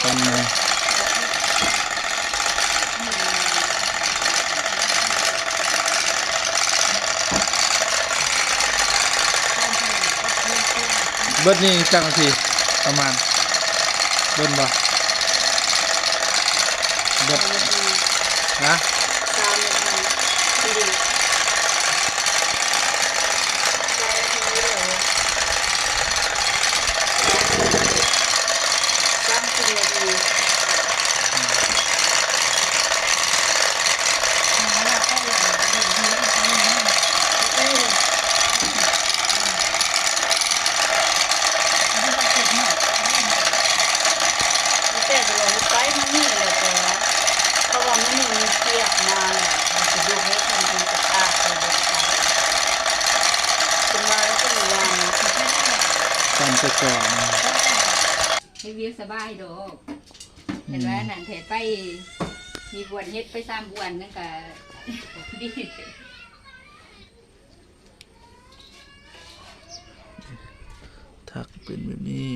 ຕຳໃນ ເບິດນີ້ຈັກນາທີ ປະມານ ດົນບໍ່? ເບິດ ຮະ? ແຕ່ວ່າໄປມື້ນີ້ແລ້ວກໍ ເພາະວ່າມື້ນີ້ມີວຽກມາແລ້ວ ມັນສະດວກໃຫ້ເພິ່ນ ເພິ່ນກໍອາດບໍ່ໄດ້ໄປ ເພິ່ນວ່າ ເພິ່ນວ່າ ຕາມແຕ່ກ່ອນ ເຮັດວຽກສະບາຍດອກ ອືມ ເຫັນວ່ານັ້ນແທ້ ໄປມີບ່ອນເຮັດ ໄປສາມບ່ອນນັ້ນກໍດີ. ຖັກເປັນແບບນີ້